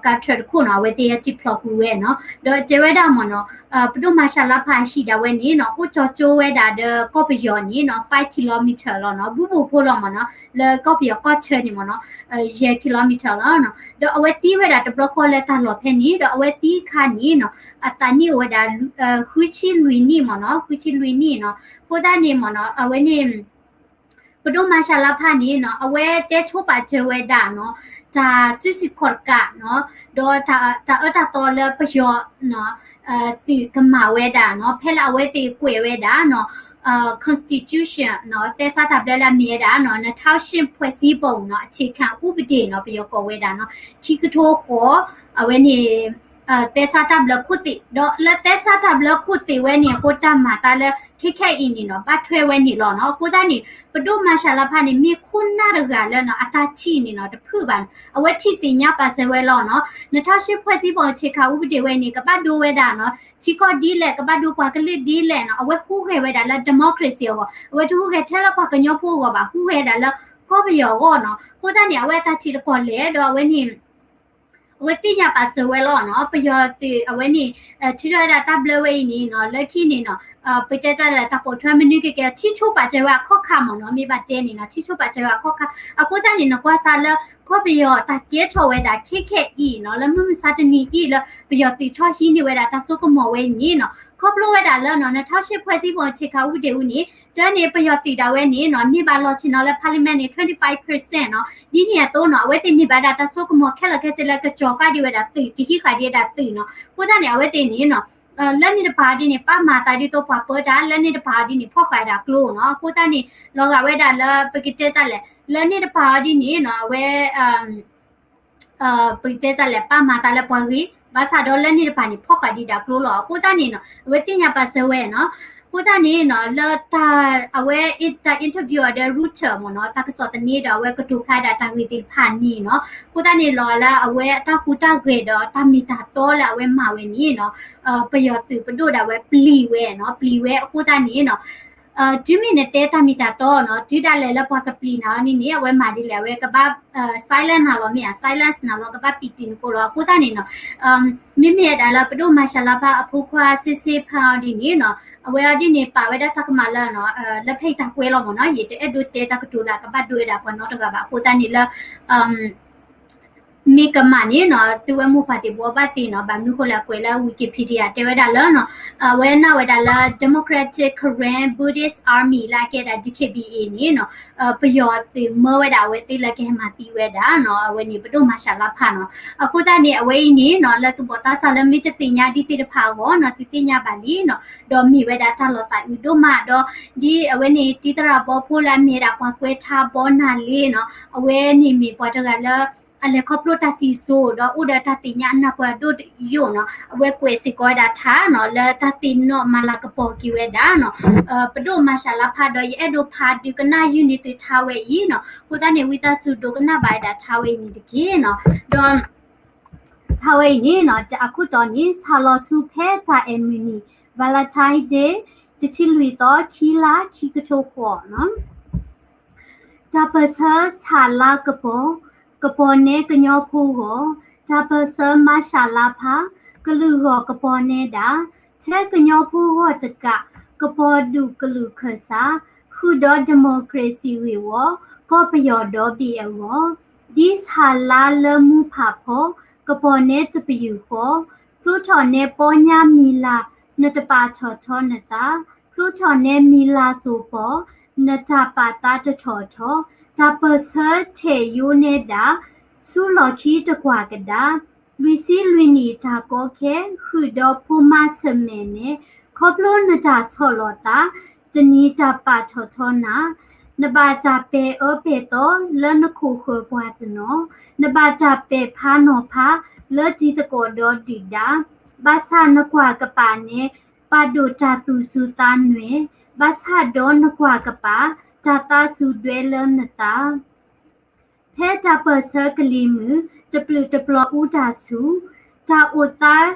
car truck တခိၣ်နီၤ အဝဲသ့ၣ်ဟဲစံၣ်ဖျိးကွံာ်ဝဲနီၤ ဒီးတဲဝဲဒၣ်မ့ၢ်နီၤ ပဒိၣ်မၤရှၤလါဖးဟံၣ်ဒၣ်ဝဲန့ၣ်နီၤ အိၣ်ကၠီကၠိဝဲဒၣ်ဒီးကီၢ်ပယီၤန့ၣ်နီၤ five kilometer လီၤနီၤ ဘူးဘူးဖိလီၤမ့ၢ်နီၤ လၢကီၢ်ပယီၤကီၢ်ဆၢန့ၣ်မ့ၢ်နီၤ ယဲၢ် kilometer လီၤနီၤ ဒီးအဝဲသံဝဲဒၣ်တဘျီဃီလၢတၢ်လီၢ်ဖဲန့ၣ် ဒီးအဝဲသံအခါန့ၣ်နီၤ အသးနံၣ်အိၣ်ဝဲဒၣ် ဃုဆံလွံၢ်နံၣ်မ့ၢ်နီၤ ဃုဆံလွံၢ်နံၣ်နီၤ အဃိသတးန့ၣ်မ့ၢ်နီၤ အဝဲန့ၣ် ပဒိၣ်မၤရှၤလါဖးန့ၣ်နီၤ အဝဲတဲဆိပာ်စၢၤဝဲဒၣ်နီၤ တၢ်စုဆူၣ်ခီၣ်တကးနီၤ ဒီးတၢ်အၢတၢ်သီလၢပယီၤနီၤ သုးကမၤဝဲဒၣ်နီၤ ဖဲလၢအဝဲသ့ၣ်ကွဲးဝဲဒၣ်နီၤ constitution နီၤ သဲစးတၢ်ဘျၢလၢအမ့ၢ်ဝဲဒၣ်နီၤ နှစ်ထောင့်ရှစ်ဖွဲ့စည်းပုံနီၤ အခြေခံဥပဒေနီၤ ပယီၤကိးဝဲဒၣ်နီၤ ခံကထိဃိး အဝဲန့ၣ် သဲစးတၢ်ဘျၢခိၣ်သ့ၣ် ဒီးလၢသဲစးတၢ်ဘျၢခိၣ်သ့ၣ်ဝဲန့ၣ် အဃိတၢ်မၤတၢ်လၢ ခဲခဲအံၤန့ၣ်နီၤ ဘၣ်ထွဲဝဲန့ၣ်လီၤနီၤ အဃိသတးန့ၣ် ပဒိၣ်မၤရှၤလါဖးန့ၣ် မ့ၢ်ခိၣ်နၢ်တဂၤလၢနီၤ အတၢ်ထံၣ်န့ၣ်နီၤ တဖုၣ်ဘၣ်နီၤ အဝဲထံၣ်သ့ၣ်ညါပာ်စၢၤဝဲလီၤနီၤ နှစ်ထောင့်ရှစ်ဖွဲ့စည်းပုံအခြေခံဥပဒေဝဲန့ၣ် ကဘၣ်ဒိဝဲဒၣ်နီၤ ထံကီၢ်ဒ်လဲၣ် ကဘၣ်ဒိပှၤကလုာ်ဒ်လဲၣ်နီၤ အဝဲဟူးဂဲၤဝဲဒၣ်လၢ democracy အဂီၢ် အဝဲတဟူးဂဲၤထဲလၢပှၤကညီဖိအဂီၢ်ဘၣ် ဟူးဂဲၤဒၣ်လၢကီၢ်ပယီၤအဂီၢ်နီၤ အဃိသတးန့ၣ် အဝဲအတၢ်ထံၣ်တကီၢ်လဲၣ် ဒီးအဝဲန့ၣ် အဝဲသ့ၣ်ညါပာ်စၢၤဝဲလီၤနီၤ ပယီၤသုးအဝဲန့ၣ် ထုးထီၣ်ဝဲဒၣ်တၢ်ဘျၢဝဲအံၤန့ၣ်နီၤ လၢခံန့ၣ်နီၤ ပတဲတၢ်လၢတၢ်ပိာ်ထွဲ မနုၤကကဲ ထံၣ်ဆိပာ်စၢၤဝဲအခီၣ်ခါမ့ၢ်နီၤ မ့ၢ်ဘၣ်တဲန့ၣ်နီၤ ထံၣ်ဆိပာ်စၢၤဝဲအခီၣ်ခါ အဃိသတးန့ၣ် နကွၢ်စးလၢ ကီၢ်ပယီၤတၢ်ကဲထီၣ်ဝဲဒၣ်ခဲခဲအံၤနီၤ လၢမုၢ်မဆါတနံၤအံၤလၢ ပယီၤသုးထီၣ်ဟံးန့ၢ်ဝဲဒၣ်တၢ်စိကမီၤဝဲအံၤန့ၣ်နီၤ ခီဖျိဝဲဒၣ်လၢနီၤ နှစ်ထောင့်ရှစ်ဖွဲ့စည်းပုံအခြေခံဥပဒေအံၤန့ၣ် တၢ်န့ၣ်ပယီၤသုးဒၣ်ဝဲန့ၣ်နီၤ န့ၢ်ဘၣ်လီၢ်ဆ့ၣ်နီၤလၢ parliament န့ၣ် twenty five percent နီၤ ဒ်န့ၣ်အသိးနီၤ အဝဲသ့ၣ်န့ၢ်ဘၣ်ဒၣ်တၢ်စိကမီၤခဲလၢာ်ခဲဆ့လၢကကၠီၤဃာ်ဒံးဝဲဒၣ်သုး ကဟံးဃာ်ဒံးဝဲဒၣ်သုးနီၤ အဃိသတးန့ၣ် အဝဲသ့ၣ်န့ၣ်နီၤ လၢန့ၣ်တပၤဒ်န့ၣ် ပာ်မၤသးဒ်သိးပှၤပၢတၢ် လၢန့ၣ်တပၤဒ်န့ၣ် ဖီၣ်ဃာ်ဝဲဒၣ်ကျိနီၤ အဃိသတးန့ၣ် လီၤဂာ်ဝဲဒၣ်လၢပကတဲတၢ်လဲၣ် လၢန့ၣ်တပၤဒ်န့ၣ်နီၤ အဝဲ ပကတဲတၢ်လဲၣ် ပာ်မၤသးလၢပှၤဂ့ၤ ဘၣ်ဆၣ်ဒီးလၢန့ၣ်တပၤန့ၣ် ဖီၣ်ဃာ်ဒံးဒၣ်ကျိလီၤ အဃိသတးန့ၣ်နီၤ အဝဲသ့ၣ်ညါပာ်စၢၤဝဲနီၤ အဃိသတးန့ၣ်နီၤ လၢတၢ် အဝဲတၢ် interview အီၤဒီး Reuters မ့ၢ်နီၤ တၢ်ကစီၣ်သန့ဒီးအဝဲကတိၤဖျါဒၣ်တၢ်ဂ့ၢ်သ့ၣ်တဖၣ်န့ၣ်နီၤ အဃိသတးန့ၣ်လီၤလၢအဝဲအတၢ်ဟူးတၢ်ဂဲၤဒီးတၢ်မ့ၢ်တၢ်တီလၢအဝဲမၤဝဲန့ၣ်နီၤ ပယီၤသုးပဒိၣ်ဒၣ်ဝဲပျံၤဝဲနီၤ ပျံၤဝဲအဃိသတးန့ၣ်နီၤ တုၤမ့ၢ်နတဲတၢ်မ့ၢ်တၢ်တီနီၤ, တုၤဒၣ်လဲာ်လၢပှၤကပျံၤနၤအီၤန့ၣ်န့ၣ် အဝဲမၤဒ်လဲၣ်, အဝဲကဘၣ် silence နၤလီၤမ့ၢ်ဧါ, silence နၤလီၤ, ကဘၣ်ပံးတံာ်နကိးလီၤ. အဃိသတးန့ၣ်နီၤ, မ့မ့ၢ်ဝဲဒၣ်လၢပဒိၣ်မၤရှးလါဖးအဖိခွါ စ့စ့ဖါအီၤဒ်န့ၣ်နီၤ, အဝဲအီၤဒ်န့ၣ် ပာ်ဝဲဒၣ်တၢ်ကမၣ်လၢ လၢဖဲအံၤတၢ်ကွဲးလီၤမ့ၢ်နီၤ, ယတအဲၣ်ဒိးတဲတၢ်ကတိၤလၢအကဘၣ်ဒိဝဲဒၣ်ပှၤနီတဂၤဘၣ်. အဃိသတးန့ၣ်လၢ မ့ၢ်ကမၣ်န့ၣ်နီၤ, သုဝဲမိၢ်ပၢ်သ့ၣ်ဘိးဘၣ်သ့နီၤ, ဘၣ်မနုၤဃိလဲၣ် အကွဲးလၢ Wikipedia တဲဝဲဒၣ်လၢနီၤ, အဝဲနာ်ဝဲဒၣ်လၢ Democratic Karen Buddhist Army လၢအကဲဒၣ် DKBA န့ၣ်နီၤ, ပယီၤသုးမၢဝဲဒၣ်အဝဲသ့ၣ်လၢကဟဲမၤသံဝဲဒၣ်နီၤ, အဝဲန့ၣ်ပဒိၣ်မၤရှးလါဖးနီၤ. အဃိသတးန့ၣ် အဝဲအံၤန့ၣ်နီၤ, လၢသူၣ်ဘီၣ်သးစၢ်လၢမ့ၢ်တသ့ၣ်ညါဒ်သ့ၣ်တဖၣ်အဂီၢ်နီၤ, သုသ့ၣ်ညါဘၣ်လံနီၤ, ဒီးမ့ၢ်ဝဲဒၣ်တၢ်လီၤသးအုးဒိၣ်မးဒီး ဒ်အဝဲန့ၣ် တံၤသရၣ်ဘီဖိလၢအမ့ၢ်ဝဲဒၣ်ပှၤကွဲးထါဘီနၤလ့နီၤ, အဝဲန့ၣ်မ့ၢ်ပှၤတဂၤလၢ အလဲၤခီဖျိတၢ်စံၣ်စိၤ ဒီးအိၣ်ဒီးတၢ်သ့ၣ်ညါအနၢ်ပၢၢ်အဒိၣ်ယိာ်နီၤ, အဝဲကွဲးစ့ၢ်ကီးဝဲဒၣ်ထါနီၤ, လၢတၢ်သ့ၣ်နီၣ်မၤလၤကပီၤက့ၤဝဲဒၣ်နီၤ, ပဒိၣ်မၤရှးလါဖးဒီး ယအဲၣ်ဒိးဖးဒုးကနၣ်ယုၢ်န့ၢ်သုထါဝဲအံၤနီၤ. အဃိသတးန့ၣ် ဝံသးစူၤဒိကနၣ်ဘၣ်ဝဲဒၣ်ထါဝဲအံၤန့ၣ်တက့ၢ်နီၤ. ဒီး ထါဝဲအံၤန့ၣ်နီၤ, အခိၣ်တီန့ၣ် စးလီၤဆူဖဲတၢ်အဲၣ်မုၢ်နံၤ Valentine Day တဆံလွံၢ်သီ ခံလါ ခံကထိဃိးနီၤ. တၢ်ပၢၢ်ဆၢဆးလါကပီၤ, ကပီၤနဲကညီဖိဂီၢ်, တၢ်ပၢၢ်ဆၢမၤရှးလါဖး, ကလုာ်ဂီၢ်ကပီၤနဲဒၣ်, ထဲကညီဖိဂီၢ်တကး, ကပီၤဒူၣ်ကလုာ်ခၢၣ်စး, ဃုာ်ဒီး democracy ဂ့ၢ်ဝီ, ကီၢ်ပယီၤဒီဘ့ၣ်အဂီၢ်, ဒ်ဆးလါလၢမူဖးဖီ, ကပီၤနဲတပယူာ်ဃီ, ဖျိထီၣ်နဲပီညါမံၤလၢ်, နတပာ်ထီၣ်ထီနသး, ဖျိထီၣ်နဲမံၤလၢ်စိၤပီၤ, နတၢ်ပာ်သးတထီၣ်ထီ, တၢ်ပၢၢ်ဆၢထဲးယိန့ဒၣ်, ဆူလီၢ်ခံတကွၢ်ကဒါ, လွံၢ်ဆံလွံၢ်နံၣ်တၢ်ကီခဲ, ဃုာ်ဒီးဖိမါဆၢၣ်မဲာ်နဲ, ခီဖျိနတၢ်ဆီၣ်လီၤသး, တနံၤတၢ်ပာ်ထီၣ်ထီနၤ, နဘၣ်တၢ်ပဲာ်အၢပဲာ်သီလၢနခိၣ်ဃၢၤပှၤတနီၤ, နဘၣ်တၢ်ပဲာ်ဖးနီၤဖးလၢတံၤသကိးဒီးဒုၣ်ဒါ, ဘၣ်ဆၣ်နကွၢ်ကပၤနဲ, ပာ်ဒိၣ်တၢ်သူၣ်စူၤသးနွဲၣ်, ဘၣ်ဆၣ်ဒီးနကွၢ်ကပၤ, တၢ်သးစူၤဒွဲလၢနသး ဖဲတၢ်ပၢၢ်ဆၢကလံၤမုၢ်, တပျုာ်တပျီၤအူတၢ်ဆူၣ်, တၢ်အိၣ်သး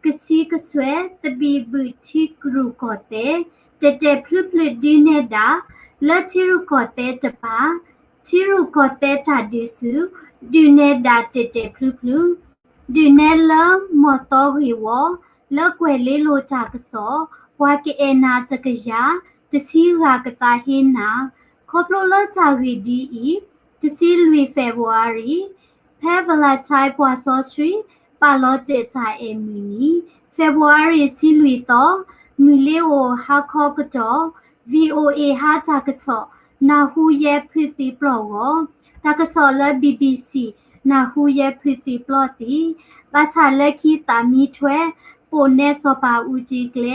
ကဆံကဆွဲ, သဘံၣ်ဘုၣ်ထံရူၢ်ကီၢ်သဲး, တဲာ်တဲာ်ဖျုဖျုဒုးနဲဒၣ်, လၢထံရူၢ်ကီၢ်သဲးတပၤ, ထံရူၢ်ကီၢ်သဲးတၢ်ဒုးဆူၣ်, ဒုးနဲဒၣ်တဲာ်တဲာ်ဖျုဖျု, ဒုးနဲလၢမီၢ်သီဂ့ၢ်ဝီ, လၢကွဲၤလ့လိၤတၢ်ကစီၣ်, ပှၤကအဲၣ်နၤတကယၤ, တဆံဂၤကသးဟ့နၤ, ခီဖျိလၢတၢ်ဂ့ၢ်ဒ်အံၤ, တဆံလွံၢ် February, ဖဲ Valentine ပှၤစီဆှံ ပာ်လီၤတဲာ်တၢ်အဲၣ်မုၢ်နံၤ, February ဆံလွံၢ်သီ, မုၢ်လ့အိၣ်ဟါခီကတီၢ်, VOA ဟါတၢ်ကစီၣ်, နၢ်ဟူယဲဖုးသံပျီၢ်ဂီၢ်, တၢ်ကစီၣ်လၢ BBC, နၢ်ဟူယဲဖုးသံပျီၢ်သံ, ဘၣ်ဆၣ်လၢခံသးမံထွဲ, ပိာ်နဲစီၤပၤအူကၠံကျဲ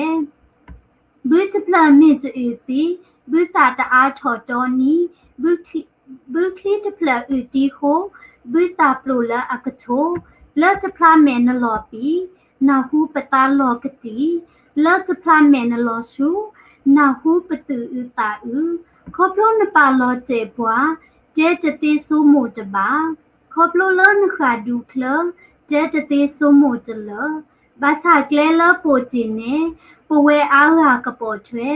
ဘုတဖျၢၣ်မ့ၢ်တအုၣ်သံ, ဘုသၣ်တအါထီၣ်တီနံၤ, ဘုချံတဖျၢၣ်အုၣ်သံဃိ, ဘုသၣ်ပျိာ်လၢအကထိ, လၢတဖျါမဲာ်နလီၤပံာ်, နၢ်ဟူပသးလီၤကတံာ်, လၢတဖျါမဲာ်နလီၤဆူ, နၢ်ဟူပသူၣ်အုးသးအုး, ခီဖျိနပာ်လီၤတဲာ်ပှၤ, တဲတသ့ဆိမိၣ်တဘၣ်, ခီဖျိလၢနဃၣ်ဒူချၢ, တဲတသ့ဆိမိၣ်တလၢာ်, ဘၣ်ဆၣ်ကျဲလၢပိာ်တ့ၢ်နဲ, ပဝဲအါဂၤကပိာ်ထွဲ,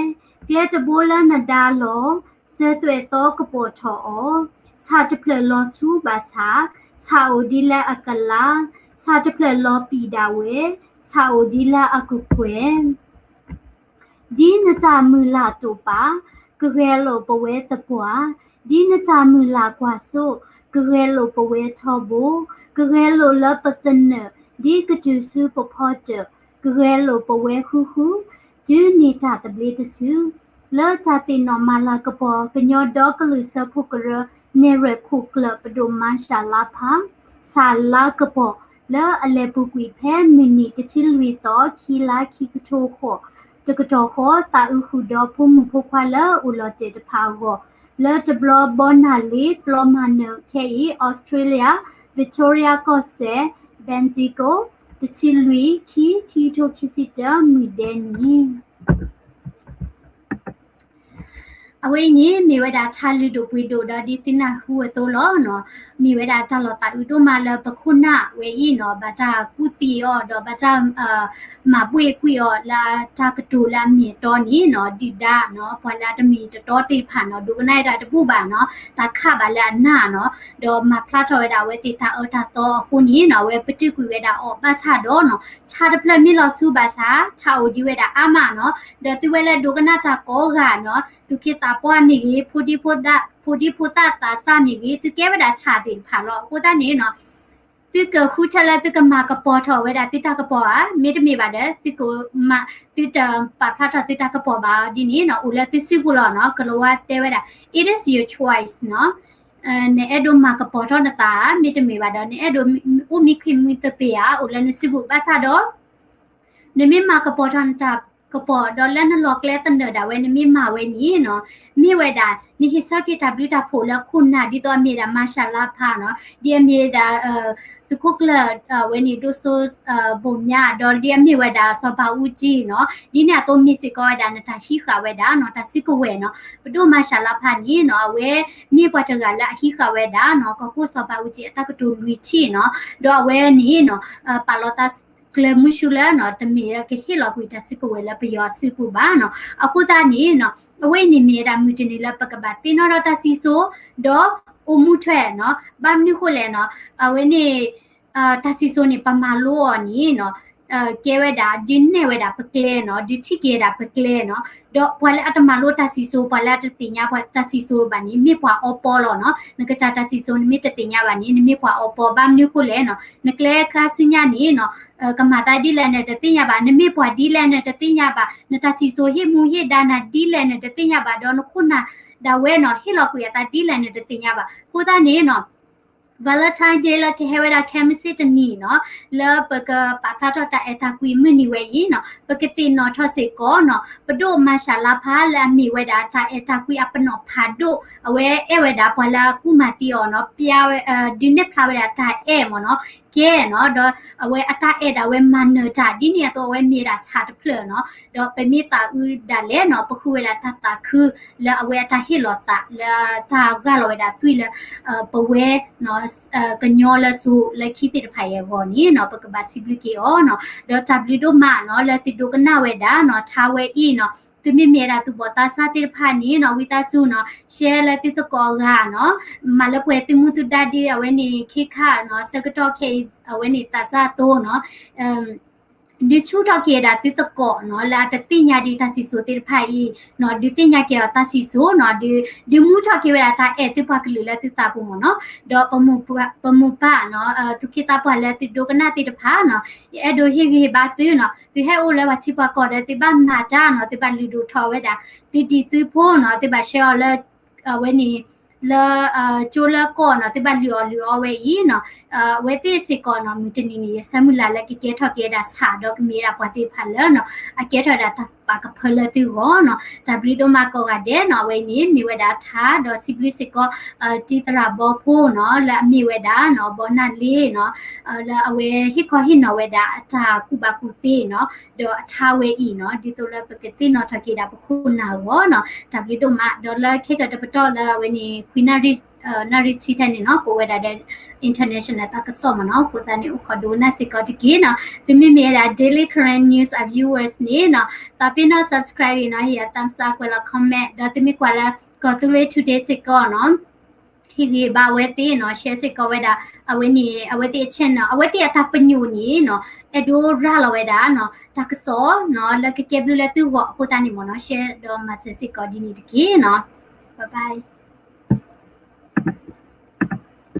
ကျဲတဘိလၢနဒါလီၤ, စၢၤသွဲၣ်သီကပိာ်ထီၣ်အီၤ, ဆၣ်တဖျၢၣ်လီၤဆူဘၣ်ဆၣ်, ဆၣ်အိၣ်ဒ်လၢအကလါ, ဆၣ်တဖျၢၣ်လီၤပံာ်ဒၣ်ဝဲ, ဆၣ်အိၣ်ဒ်လၢအကကွဲၢ် ဒ်နတၢ်မုၢ်လၢ်တိာ်ပာ်, ကဂဲၤလိာ်ပဝဲသပှၢ်, ဒ်နတၢ်မုၢ်လၢ်ကွၢ်စိ, ကဂဲၤလိာ်ပဝဲထီဘိ, ကဂဲၤလိာ်လၢပသနၢၣ်, ဒ်ကတုၤဆူပဖီတၢၣ်, ကဂဲၤလိာ်ပဝဲဃုဃု, တုၤန့ၢ်တၢ်သဘျ့တစု, လၢတၢ်သ့ၣ်နီၣ်မၤလၤကပီၤ ကညီဒီကလုာ်စၢဖှိၣ်ကရၢ နဲၣ်ရွဲၣ်ခိၣ်ကျၢၢ် ပဒိၣ်မၤရှးလါဖး စးလါကပီၤ လၢအလဲၤပူၤကွံာ်ဖဲမုၢ်နံၤတဆံလွံၢ်သီ ခံလါခံကထိဃိး တကတီၢ်ဃီ သးအုးဃုာ်ဒီးဖိမုၣ်ဖိခွါလၢအိၣ်လီၤတဲာ်တဖၣ်အဂီၢ် လၢတဘျီဘီနၢ်လ့ပျီမၤနၢၤခဲအံၤ Australia Victoria ကီၢ်စဲၣ် Bendigo တဆံလွံၢ် ခံ ခံကထိခံဆံတၢ မုၢ်ဒဲနံၤ အဝဲအံၤန့ၣ် မ့ၢ်ဝဲဒၣ်ထါလုၢ်ဒိၣ်ပှ့ၤဒိၣ်ဒီးဒ်သုနၢ်ဟူအသိးလီၤနီၤ, မ့ၢ်ဝဲဒၣ်တၢ်လီၤသးအုးဒိၣ်မးလၢပခိၣ်နၢ်ဝဲအံၤနီၤ, ဘၣ်တၢ်ကူၣ်သံအီၤဒီးဘၣ်တၢ် မၤဘှ့ၣ်ကွံာ်အီၤလၢတၢ်ကတိၤလၢအမ့ၢ်အတီန့ၣ်နီၤ, ဒုၣ်ဒါနီၤ, ပှၤလၢအတမ့ၢ်တတီသ့ၣ်တဖၣ်နီၤ, ဒိကနၣ်ဝဲဒၣ်တဘူၣ်ဘၣ်နီၤ, တၢ်ခးဘၣ်လၢအနၢ်နီၤ, ဒီးမၤဖျါထီၣ်ဝဲဒၣ်အဝဲသ့ၣ်တၢ်အၢတၢ်သီအဃိန့ၣ်နီၤ, အဝဲပတုာ်ကွံာ်ဝဲဒၣ်အီၤဘၣ်ဆၣ်ဒီးနီၤ, ဆၣ်တဖျၢၣ်မ့ၢ်လီၤဆူဘၣ်ဆၣ် ဆၣ်အိၣ်ဒံးဝဲဒၣ်အါမးနီၤ, ဒီးသုဝဲလၢဒိကနၣ်တၢ်ကိးဂၤနီၤ, သူၣ်က့သးပှၢ်မ့ၢ်ဂ့ၤ, ဖိဒံဖိသၣ်သးစၢ်မ့ၢ်ဂ့ၤ, သုကဲဝဲဒၣ်ဆၣ်သ့ၣ်တဖၣ်လီၤ. အဃိသတးန့ၣ်နီၤ သုကဃုထၢလၢသုကမၤကပီၤထီၣ်ဝဲဒၣ်သုတၢ်ကပီၤဧါ, မ့တမ့ၢ်ဘၣ်ဒီး သုကမၤ သုတပာ်ဖျါထီၣ်သုတၢ်ကပီၤဘၣ်ဒ်န့ၣ်နီၤ, အိၣ်လၢသုစုပူၤလီၤနီၤ, ကလၤဝါတဲဝဲဒၣ် it is your choice နီၤ, နအဲၣ်ဒိးမၤကပီၤထီၣ်နသးဧါ, မ့တမ့ၢ်ဘၣ်ဒီး နအဲၣ်ဒိးအိၣ်မံခ့မံသပ့ၤဧါ, အိၣ်လၢနစုပူၤဘၣ်ဆၣ်ဒီး နမ့ၢ်မၤကပီၤထီၣ်နတၢ်ကပီၤ ဒီးလၢနလီၢ်ကျဲသနၢၣ်ဒၣ်ဝဲ နမ့ၢ်မၤဝဲန့ၣ်နီၤ, မ့ၢ်ဝဲဒၣ် နဟ့ၣ်ဆၢက့ၤတၢ်ဘျုးတၢ်ဖှိၣ်လၢခိၣ်နၢ် ဒ်သိးအမ့ၢ်ဒၣ် မၤရှးလါဖးနီၤ, ဒ်အမ့ၢ်ဒၣ် သုးခိၣ်ကျၢၢ်ဝဲန့ၣ် ဒိၣ်စိ ဘိၣ်မၠါ, ဒီးဒ်အမ့ၢ်ဝဲဒၣ် စီၤဘးအူကၠံနီၤ, ဒ်န့ၣ်အသိးမ့ၢ်စ့ၢ်ကီးဝဲဒၣ် နတၢ်ဟံးဃာ်ဝဲဒၣ်နီၤ, တၢ်စုကဝဲၤနီၤ, ပဒိၣ်မၤရှးလါဖးန့ၣ်နီၤ, အဝဲမ့ၢ်ပှၤတဂၤလၢအဟံးဃာ်ဝဲဒၣ်နီၤ, ကီၢ်ခိၣ်စီၤဘးအူကၠံအတၢ်ကတိၤလွံၢ်ထံၣ်နီၤ, ဒီးအဝဲန့ၣ်နီၤ, ပာ်လီၤသး ကျဲမုၢ်ဆူၣ်လၢနီၤ, တမ့ၢ်လၢကဟ့ၣ်လီၤကွံာ်တၢ်စုကဝဲၤလၢပယီၤအစုပူၤဘၣ်နီၤ. အဃိသတးန့ၣ်နီၤ, အဝဲအံၤန့ၣ်မ့ၢ်ဝဲဒၣ်မုၢ်တနံၤလၢပကဘၣ်သ့ၣ်နီၣ်ထီၣ်တၢ်စံၣ်စိၤ, ဒီးအိၣ်မူထွဲနီၤ. ဘၣ်မနုၤဃိလဲၣ်နီၤ, အဝဲန့ၣ် တၢ်စံၣ်စိၤန့ၣ် ပမၤလိအီၤန့ၣ်နီၤ, ကဲဝဲဒၣ် ဒုးနဲၣ်ဝဲဒၣ်ပကျဲနီၤ, ဒုးထံၣ်က့ၤဝဲဒၣ်ပကျဲနီၤ. ဒီးပှၤလၢအတမၤလိတၢ်စံၣ်စိၤ, ပှၤလၢအတသ့ၣ်ညါပှၤတၢ်စံၣ်စိၤဘၣ်န့ၣ် မ့ၢ်ပှၤအီပီလီၤနီၤ. နကစၢ်တၢ်စံၣ်စိၤ နမ့ၢ်တသ့ၣ်ညါဘၣ်န့ၣ် နမ့ၢ်ပှၤအီပီ. ဘၣ်မနုၤဃိလဲၣ်နီၤ, နကျဲခါဆူညါန့ၣ်နီၤ, ကမၤသးဒ်လဲၣ်နတသ့ၣ်ညါဘၣ်, နမ့ၢ်ပှၤဒ်လဲၣ်နတသ့ၣ်ညါဘၣ်, နတၢ်စံၣ်စိၤဟ့ၣ်မူဟ့ၣ်ဒါနၤဒ်လဲၣ်နတသ့ၣ်ညါဘၣ်, ဒီးနခိၣ်နၢ်ဒၣ်ဝဲနီၤ ဟ့ၣ်လီၤကွံာ်အသးဒ်လဲၣ်နတသ့ၣ်ညါဘၣ်. အဃိသတးန့ၣ်နီၤ Valentine Day လၢကဟဲဝဲဒၣ်ခဲမုၢ်ဆ့ၣ်တနံၤနီၤ, လၢပကပာ်ဖျါထီၣ်တၢ်အဲၣ်တၢ်ကွံမုၢ်နံၤဝဲအံၤနီၤ, ပကသ့ၣ်နီၣ်ထီၣ်စ့ၢ်ကီးနီၤ, ပဒိၣ်မၤရှးလါဖးလၢအမ့ၢ်ဝဲဒၣ်တၢ်အဲၣ်တၢ်ကွံအပနီၣ်ဖးဒိၣ်, အဝဲအဲၣ်ဝဲဒၣ်ပှၤလၢအကူၣ်မၤသံအီၤနီၤ, ပျါဝဲ, ဒုးနဲၣ်ဖျါဝဲဒၣ်တၢ်အဲၣ်မ့ၢ်နီၤ, ကဲနီၤ, ဒီးအဝဲအတၢ်အဲၣ်ဒၣ်ဝဲမၤနၢၤတၢ်, ဒ်န့ၣ်အသိးအဝဲမ့ၢ်ဒၣ်ဆၣ်တဖျၢၣ်နီၤ, ဒီးပမ့ၢ်သးအုးဒၣ်လဲာ်နီၤ, ပဃုဝဲဒၣ်တၢ်သးခုလၢအဝဲအတၢ်ဟ့ၣ်လီၤသးလၢတၢ်ဂၢ်လီၤဝဲဒၣ်သွံၣ်လၢ ပဝဲ ကညီလၢစိၤလၢခံသ့ၣ်တဖၣ်အံၤအဂီၢ်န့ၣ်နီၤ, ပကဘၣ်စံးဘျုးက့ၤအီၤနီၤ, ဒီးတၢ်ဘျုးဒိၣ်မးနီၤ, လၢသုဒိကနၣ်ဝဲဒၣ်နီၤ, ထါဝဲအံၤနီၤ, သုမ့မ့ၢ်ဝဲဒၣ်သူၣ်ဘီၣ်သးစၢ်သ့ၣ်တဖၣ်န့ၣ်နီၤ, ဝံသးစူၤနီၤ, share လၢသုသကိးအဂၤနီၤ, မၤလၢပှဲၤသုမူသုဒါဒ်အဝဲန့ၣ်ခ့ခါနီၤ, ဆၢကတီၢ်ခဲအံၤ အဝဲန့ၣ်သးစၢ်အသိးနီၤ ဒုးဆူၣ်ထီၣ်က့ၤဝဲဒၣ်သုသကိးနီၤ, လၢအတသ့ၣ်ညါဒံးတၢ်စံၣ်စိၤသ့ၣ်တဖၣ်အံၤနီၤ, ဒုးသ့ၣ်ညါက့ၤအီၤတၢ်စံၣ်စိၤနီၤ, ဒုး, ဒုးမူထီၣ်က့ၤဝဲဒၣ်တၢ်အဲၣ်သုပှၤကလုာ်လၢသုသးပူၤမ့ၢ်နီၤ, ဒီးပမိၢ်ပၢ်နီၤ, သူၣ်က့သးပှၢ်လၢသုဒိကနၣ်သ့ၣ်တဖၣ်နီၤ, ယအဲၣ်ဒိးဟ့ၣ်ဂံၢ်ဟ့ၣ်ဘါသုနီၤ, သုဟဲအိၣ်လၢပှၤထံပှၤကီၢ်ဒီး သုဘၣ်မၤတၢ်နီၤ, သုဘၣ်လုၢ်ဒိၣ်ထီၣ်ဝဲဒၣ် သုဒံၣ်သုဖိနီၤ, သုဘၣ် share အီၤလၢ အဝဲန့ၣ် လၢ ကၠိလၢကီၢ်နီၤ, သုဘၣ်လုၢ်အီၣ်လုၢ်အီဝဲအံၤနီၤ, အဝဲသ့ၣ်စ့ၢ်ကီးနီၤ, မုၢ်တနံၤန့ၣ် ယဆၢမုၢ်လၢ်လၢကကဲထီၣ်က့ၤဝဲဒၣ်ဆၣ်ဒီးကမ့ၢ်ဝဲဒၣ်ပှၤသ့ၣ်တဖၣ်လၢနီၤ, အကဲထီၣ်ဝဲဒၣ်တၢ်ပာ်ကဖၢလၢသုဂီၢ်နီၤ, တၢ်ဘျုးဒိၣ်မးကိးဂၤဒဲးနီၤ, အဝဲန့ၣ် မ့ၢ်ဝဲဒၣ်ထါဒီးစံးဘျုးစ့ၢ်ကီး တံၤသရၣ်ဘီဖိနီၤ, လၢအမ့ၢ်ဝဲဒၣ်နီၤ, ဘီနၢ်လ့နီၤ, လၢအဝဲဟ့ၣ်ခီဟ့ၣ်နီၤဝဲဒၣ်အတၢ်ကူၣ်ဘၣ်ကူၣ်သ့နီၤ, ဒီးအထါဝဲအံၤနီၤ, ဒ်သိးလၢပကသ့ၣ်နီၣ်ထီၣ်က့ၤဒၣ်ပခိၣ်နၢ်အဂီၢ်နီၤ, တၢ်ဘျုးဒိၣ်မး, ဒီးလၢခဲကတပတီၢ်လၢအဝဲန့ၣ် ခွံနၣ်ရံၣ် နၣ်ရံၣ်ဆံထဲန့ၣ်နီၤ, ကိးဝဲဒၣ်ဒီး international တၢ်ကစီၣ်မ့ၢ်နီၤ, အဃိသတးန့ၣ် အိၣ်ခိးဒိကနၣ်စ့ၢ်ကီးတက့ၢ်နီၤ, သုမ့မ့ၢ်ဝဲဒၣ် Daily Karen News အ viewers န့ၣ်နီၤ, သးပ့ၤနီၣ် subscribe အံၤနီၤ, ဟ့ၣ်ယၤ thumbs up ကွဲးလီၤ comment, ဒီးသုမ့ၢ်ကွၢ်လၢ ကီၢ်သူလ့ၤ today စ့ၢ်ကီးနီၤ ဟ့ၣ်ဂံၢ်ဘါအဝဲသ့ၣ်နီၤ, share စ့ၢ်ကီးဝဲဒၣ် အဝဲန့ၣ် အဝဲသ့ၣ်အ channel နီၤ, အဝဲသ့ၣ်အတၢ်ပညိၣ်န့ၣ်နီၤ, အဲၣ်ဒိးရၤလီၤဝဲဒၣ်နီၤ, တၢ်ကစီၣ်နီၤ, လၢကကဲဘျုးလၢသုဂီၢ်အဃိသတးန့ၣ်မ့ၢ်နီၤ, share ဒီးမၤစၢၤစ့ၢ်ကီးဒ်န့ၣ်တက့ၢ်နီၤ, bye bye.